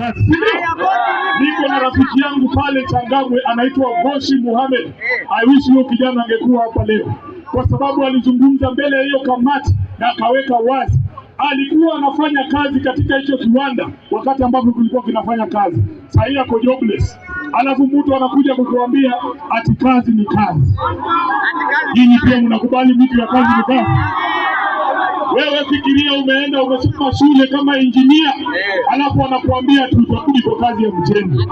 Kazi, si ndio? Niko na rafiki yangu pale Changamwe anaitwa Goshi Muhammad. I wish huyo kijana angekuwa hapa leo, kwa sababu alizungumza mbele ya hiyo kamati na akaweka wazi alikuwa anafanya kazi katika hicho kiwanda wakati ambapo kilikuwa kinafanya kazi. Sasa hii ako jobless, alafu mtu anakuja kukuambia ati kazi ni kazi. Nyinyi pia mnakubali mtu ya kazi ni kazi? Wewe fikiria, umeenda umesoma shule kama injinia, alafu anakuambia tutarudi kwa kazi ya mjengo.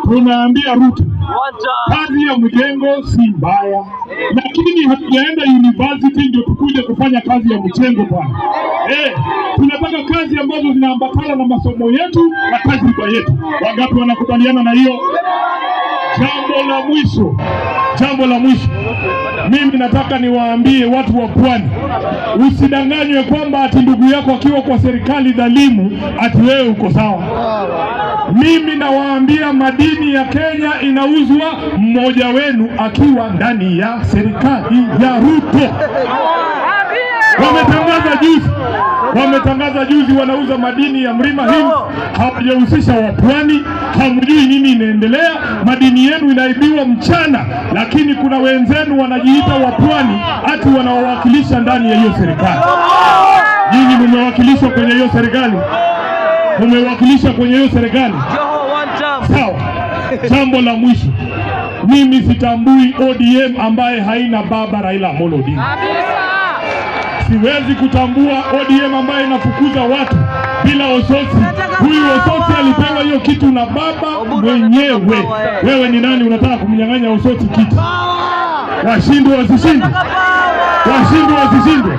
Tumeambia Ruto kazi ya mjengo si mbaya, lakini hatujaenda university ndio tukuje kufanya kazi ya mjengo, bwana. Tunataka kazi ambazo zinaambatana na masomo yetu na tajriba yetu. Wangapi wanakubaliana na hiyo? Jambo la mwisho, jambo la mwisho, mimi nataka niwaambie watu wa Pwani, usidanganywe kwamba ati ndugu yako akiwa kwa serikali dhalimu ati wewe uko sawa. Mimi nawaambia, madini ya Kenya inauzwa mmoja wenu akiwa ndani ya serikali ya Ruto. Wametangaza juzi wanauza madini ya Mlima Hills, hawajahusisha wapwani, hamjui nini inaendelea. Madini yenu inaibiwa mchana, lakini kuna wenzenu wanajiita wapwani ati wanawawakilisha ndani ya hiyo serikali. Nyinyi mumewakilishwa kwenye hiyo serikali? Mumewakilisha kwenye hiyo serikali? Sawa. Jambo la mwisho, mimi sitambui ODM ambaye haina baba Raila Amolo Odinga. Siwezi kutambua ODM ambaye inafukuza watu bila Osotsi. Huyu Osotsi alipewa hiyo kitu na baba mwenyewe. Wewe ni nani unataka kumnyang'anya Osotsi kiti? Washindwe wasishindwe? Washindwe wasishindwe?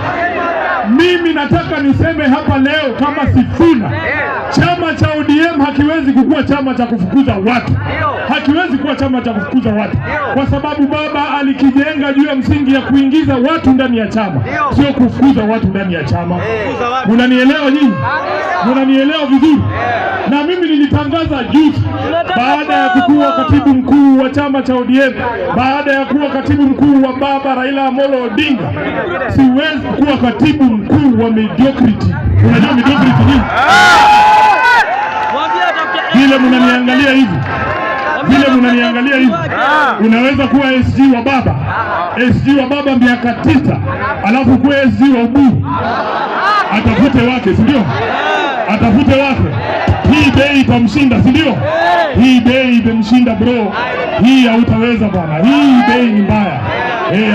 Mimi nataka niseme hapa leo kama Sifuna, chama cha ODM hakiwezi kukuwa chama cha kufukuza watu, hakiwezi kuwa chama cha kufukuza watu, kwa sababu baba alikijenga juu ya msingi ya kuingiza watu ndani ya chama, sio kufukuza watu ndani ya chama. Munanielewa nyinyi? Munanielewa vizuri? Na mimi nilitangaza juzi, baada ya kukuwa katibu mkuu wa chama cha ODM, baada ya kuwa katibu mkuu wa baba Raila Amolo Odinga, siwezi kuwa katibu mkuu wa mediocrity. Unajua mediocrity nini? Vile mnaniangalia hivi, vile mnaniangalia hivi, unaweza kuwa SG wa baba, SG wa baba miaka 9, alafu kuwa SG wa Oburu. Atafute wake, si ndio? Atafute wake. Hii bei itamshinda, si ndio? Hii bei imemshinda, bro. Hii hautaweza, bwana, hii bei ni mbaya.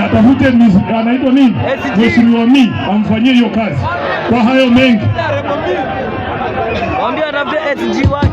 Atafute anaitwa nini, Mheshimiwa Mi amfanyie hiyo kazi. Kwa hayo mengi Mwambie atafute SG wake.